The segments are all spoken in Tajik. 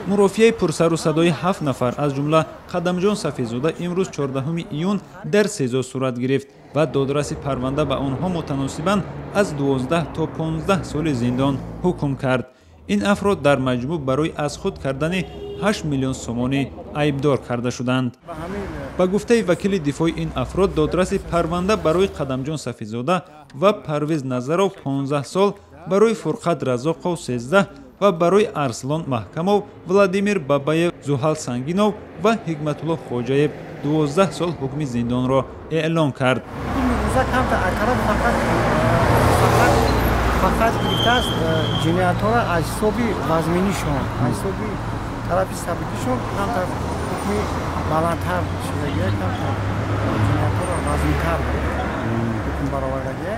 Мурофиаи пурсару садои ҳафт нафар, аз ҷумла Қадамҷон Сафизода, имрӯз, 14 июн, дар СИЗО сурат гирифт ва додраси парванда ба онҳо мутаносибан аз 12 то 15 соли зиндон ҳукм кард. Ин афрод дар маҷмӯъ барои аз худ кардани 8 миллион сомонӣ айбдор карда шуданд. Ба гуфтаи вакили дифои ин афрод, додраси парванда барои Қадамҷон Сафизода ва Парвиз Назаров 15 сол, барои Фурқат Разоқов 13 ва барои Арслон Маҳкамов, Владимир Бабаев, Зуҳал Сангинов ва Ҳикматулло Хоҷаев 12 сол ҳукми зиндонро эълон кард. Фақат гирифтааст ҷиноятҳоро аз ҳисоби вазминишон, аз ҳисоби тарафи сабукишон камтар ҳукми баландтар шудагия, камтар ҷиноятҳоро вазминтар ҳукм баровардагия.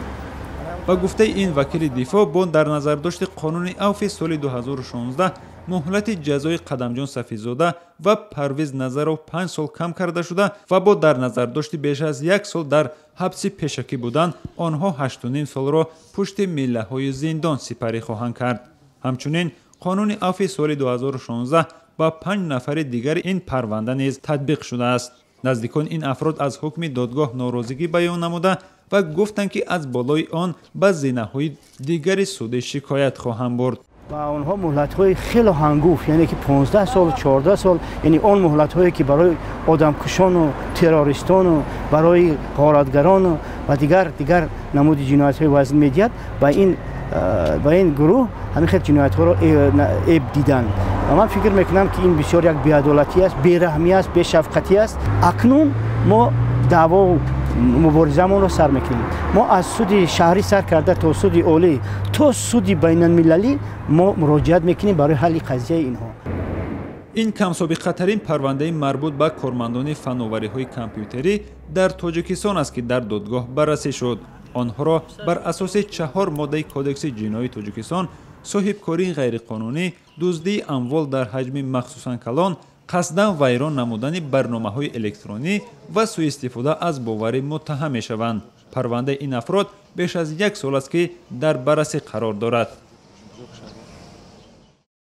Ба гуфтаи ин вакили дифоъ, бо дар назардошти қонуни авфи соли 2016 муҳлати ҷазои Қадамҷон Сафизода ва Парвиз Назаров 5 сол кам карда шуда ва бо дар назардошти беш аз як сол дар ҳабси пешакӣ будан, онҳо 8,5 солро пушти миллаҳои зиндон сипарӣ хоҳанд кард. Ҳамчунин қонуни авфи соли 2016 ба панҷ нафари дигари ин парванда низ татбиқ шудааст. Наздикони ин афрод аз ҳукми додгоҳ норозигӣ баён намуда ва гуфтанд, ки аз болои он ба зинаҳои дигари судӣ шикоят хоҳанд бурд. Ба онҳо муҳлатҳои хеле ҳангуфт, яъне ки 15 сол, 14 сол, яъне он муҳлатҳое ки барои одамкушону террористону барои ғоратгарону ва дигар намуди ҷиноятҳои вазн медиҳад, ба ин гурӯҳ ҳамин хел ҷиноятҳоро эб диданд. Ва ман фикр мекунам, ки ин бисёр як беадолатӣ аст, бераҳмӣ аст, бешафқатӣ аст. Акнун мо даъвову муборизамонро сар мекунем. Мо аз суди шаҳрӣ сар карда то суди олӣ, то суди байналмилалӣ мо муроҷиат мекунем барои ҳалли қазияи инҳо. Ин камсобиқатарин парвандаи марбут ба кормандони фановариҳои компютерӣ дар Тоҷикистон аст, ки дар додгоҳ баррасӣ шуд. Онҳоро бар асоси чаҳор моддаи Кодекси ҷиноии Тоҷикистон: соҳибкории ғайриқонунӣ, дуздии амвол дар ҳаҷми махсусан калон, қасдан вайрон намудани барномаҳои электронӣ ва сӯистифода аз боварӣ муттаҳам мешаванд. Парвандаи ин афрод беш аз як сол аст, ки дар баррасӣ қарор дорад.